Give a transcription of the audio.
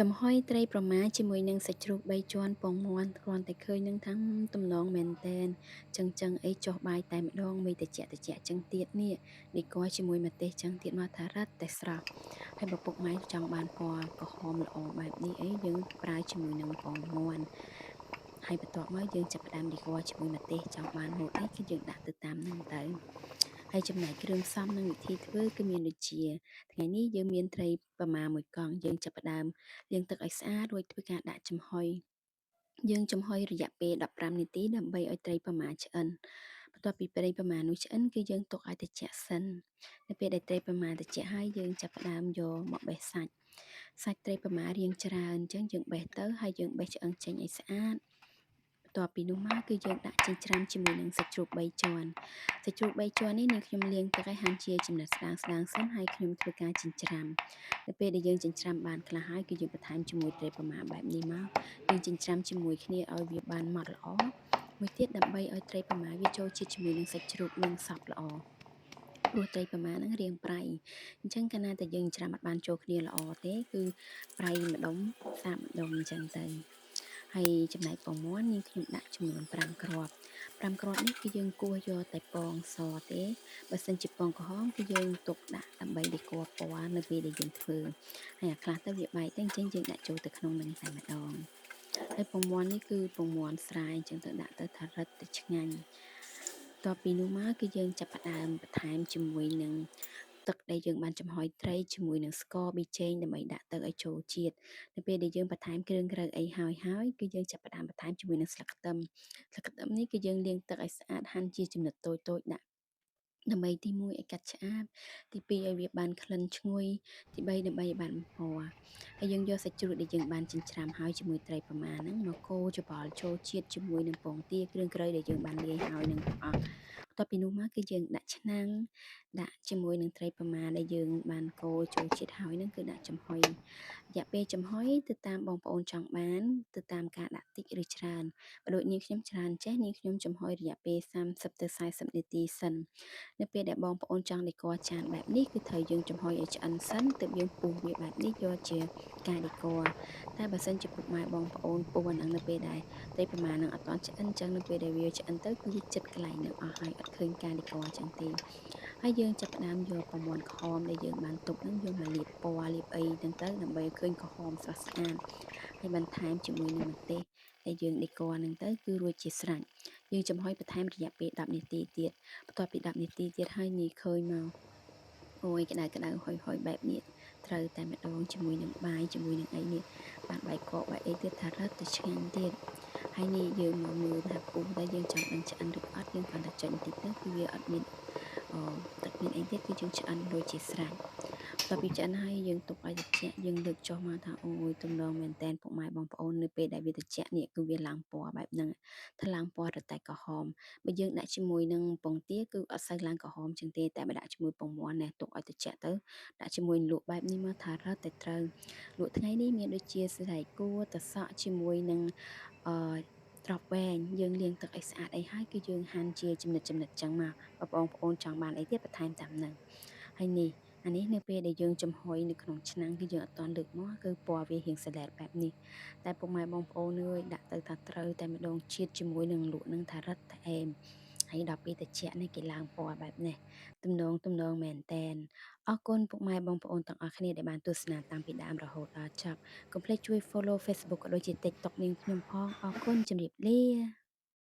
ចំហុយត្រីប្រម៉ាជាមួយនឹងសាច់ជ្រូកបីជាន់ពងមាន់គ្រាន់តែឃើញនឹងថាទំនងមែនតែនចឹងចឹងអីចុះបាយតែម្ដងមិនតិចតិចចឹងទៀតនេះនេះក៏ជាមួយម្ទេសចឹងទៀតមកថារត់តែស្រស់ហើយបើពុកម៉ែចង់បានពណ៌ក្រហមល្អបែបនេះអីយើងប្រើជាមួយនឹងពងមាន់ហើយបន្ទាប់មកយើងចាប់ផ្ដើមឌីកជាមួយម្ទេសចង់បានម៉ូតអីគឺយើងដាក់ទៅតាមនឹងទៅហើយចំណែកគ្រឿងផ្សំនិងវិធីធ្វើគឺមានដូចជាថ្ងៃនេះយើងមានត្រីប្រមាមួយកង់យើងចាប់ផ្ដើមលាងទឹកឲ្យស្អាតរួចធ្វើការដាក់ចំហុយយើងចំហុយរយៈពេល15នាទីដើម្បីឲ្យត្រីប្រមាឆ្អិនបន្ទាប់ពីត្រីប្រមានោះឆ្អិនគឺយើងទុកឲ្យត្រជាក់សិននៅពេលដែលត្រីប្រមាត្រជាក់ហើយយើងចាប់ផ្ដើមយកមកបេះសាច់សាច់ត្រីប្រមារៀងច្រើនអញ្ចឹងយើងបេះទៅហើយយើងបេះឆ្អឹងចេញឲ្យស្អាតបន្ទាប់ពីនោះមកគឺយើងដាក់ចិញ្ច្រាំជាមួយនឹងសាច់ជ្រូក3ជាន់សាច់ជ្រូក3ជាន់នេះនាងខ្ញុំលាងទឹកឲ្យហាន់ជាចំណិតស្ដើងស្ដើងសិនហើយខ្ញុំធ្វើការចិញ្ច្រាំនៅពេលដែលយើងចិញ្ច្រាំបានខ្លះហើយគឺយើងបន្ថែមជាមួយត្រីប្រមាបែបនេះមកយើងចិញ្ច្រាំជាមួយគ្នាឲ្យវាបានម៉ត់ល្អមួយទៀតដើម្បីឲ្យត្រីប្រមាវាចូលជាតិជាមួយនឹងសាច់ជ្រូកនិងសព្វល្អព្រោះត្រីប្រមាហ្នឹងរៀងប្រៃអញ្ចឹងកាលណាតែយើងច្រាំអត់បានចូលគ្នាល្អទេគឺប្រៃម្ដុំសាបម្ដុំអញ្ចឹងទៅហើយចំណែកពងមាន់នាងខ្ញុំដាក់ចំនួន5គ្រាប់5គ្រាប់នេះគឺយើងគោះយកតែពងសទេបើសិនជាពងក្រហមគឺយើងទុកដាក់ដើម្បីដេកពណ៌នៅពេលដែលយើងធ្វើហើយអាខ្លះទៅវាបែកទៅអញ្ចឹងយើងដាក់ចូលទៅក្នុងនឹងតែម្ដងហើយពងមាន់នេះគឺពងមាន់ស្រែអញ្ចឹងទៅដាក់ទៅថារឹតទៅឆ្ងាញ់តទៅពីនោះមកគឺយើងចាប់ផ្ដើមបន្ថែមជាមួយនឹងទឹកដែលយើងបានចំហុយត្រីជាមួយនឹងស្ករប៊ីចេងដើម្បីដាក់ទៅឲ្យចូលជាតិនៅពេលដែលយើងបន្ថែមគ្រឿងក្រៅអីហើយហើយគឺយើងចាប់ផ្ដើមបន្ថែមជាមួយនឹងស្លឹកខ្ទឹមស្លឹកខ្ទឹមនេះគឺយើងលាងទឹកឲ្យស្អាតហាន់ជាចំណិតតូចៗដាក់ដើម្បីទី1ឲ្យកាត់ឆ្អាបទី2ឲ្យវាបានក្លិនឈ្ងុយទី3ដើម្បីឲ្យបានពណ៌ហើយយើងយកសាច់ជ្រូកដែលយើងបានចិញ្ច្រាំហើយជាមួយត្រីប្រមាហ្នឹងមកកូរច្របល់ចូលជាតិជាមួយនឹងពងទាគ្រឿងក្រៅដែលយើងបានលាយហើយនឹងទាំងអស់បន្ទាប់ពីនោះមកគឺយើងដាក់ឆ្នាំងដាក់ជាមួយនឹងត្រីប្រមាដែលយើងបានកូរចូលជាតិហើយហ្នឹងគឺដាក់ចំហុយរយៈពេលចំហុយទៅតាមបងប្អូនចង់បានទៅតាមការដាក់តិចឬច្រើនបើដូចនាងខ្ញុំច្រើនចេះនាងខ្ញុំចំហុយរយៈពេល30ទៅ40នាទីសិននៅពេលដែលបងប្អូនចង់ដេកចានបែបនេះគឺត្រូវយើងចំហុយឲ្យឆ្អិនសិនទើបយើងពុះវាបែបនេះយកជាការដេកតែបើសិនជាពុកម៉ែបងប្អូនពុះអាហ្នឹងនៅពេលដែលត្រីប្រមានឹងអត់ទាន់ឆ្អិនអញ្ចឹងនៅពេលដែលវាឆ្អិនទៅគឺវាចិត្តកន្លែងនឹងអស់ហើយអត់ឃើញការដេកអញ្ចឹងទេហើយយើងចាប់ផ្ដើមយកប្រមាណក្រហមដែលយើងបានទុកហ្នឹងយកមកលាបពណ៌លាបអីហ្នឹងទៅដើម្បីឲ្យឃើញក្រហមស្រស់ស្អាតហើយបន្ថែមជាមួយនឹងម្ទេសដែលយើងដេកហ្នឹងទៅគឺរួចជាស្រេចយើងចំហុយបន្ថែមរយៈពេល10នាទីទៀតបន្ទាប់ពី10នាទីទៀតហើយនេះឃើញមកអូយក្តៅក្តៅហុយហុយបែបនេះត្រូវតែម្ដងជាមួយនឹងបាយជាមួយនឹងអីនេះបានបាយកកបាយអីទៀតថារត់ទៅឆ្ងាញ់ទៀតហើយនេះយើងមកមើលថាពុះតែយើងចង់ដឹងឆ្អិនឬអត់យើងគ្រាន់តែចុចបន្តិចទៅគឺវាអត់មានទឹកមានអីទៀតគឺយើងឆ្អិនដូចជាស្រេចបន្ទាប់ពីឆ្អិនហើយយើងទុកឲ្យត្រជាក់យើងលើកចុះមកថាអូយទំនងមែនតែនពុកម៉ែបងប្អូននៅពេលដែលវាត្រជាក់នេះគឺវាឡើងពណ៌បែបហ្នឹងថាឡើងពណ៌រតែក្រហមបើយើងដាក់ជាមួយនឹងពងទាគឺអត់សូវឡើងក្រហមជាងទេតែបើដាក់ជាមួយពងមាន់នេះទុកឲ្យត្រជាក់ទៅដាក់ជាមួយលក់បែបនេះមកថារត់តែត្រូវលក់ថ្ងៃនេះមានដូចជាសរសៃគួរតសក់ជាមួយនឹងអឺត្រប់វែងយើងលាងទឹកឲ្យស្អាតអីហើយគឺយើងហាន់ជាចំណិតចំណិតចឹងមកបើបងប្អូនចង់បានអីទៀតបន្ថែមតាមហ្នឹងហើយនេះអានេះនៅពេលដែលយើងចំហុយនៅក្នុងឆ្នាំងគឺយើងអត់ទាន់លើកមកគឺពណ៌វារៀងសាឡេតបែបនេះតែពុកម៉ែបងប្អូនអើយដាក់ទៅថាត្រូវតែម្ដងជាតិជាមួយនឹងលក់នឹងថារឹតតែអេមហើយដល់ពេលត្រជាក់នេះគេឡើងពណ៌បែបនេះទំនងមែនតែនអរគុណពុកម៉ែបងប្អូនទាំងអស់គ្នាដែលបានទស្សនាតាំងពីដើមរហូតដល់ចប់កុំភ្លេចជួយ Follow Facebook ក៏ដូចជា TikTok នាងខ្ញុំផងអរគុណជម្រាបលា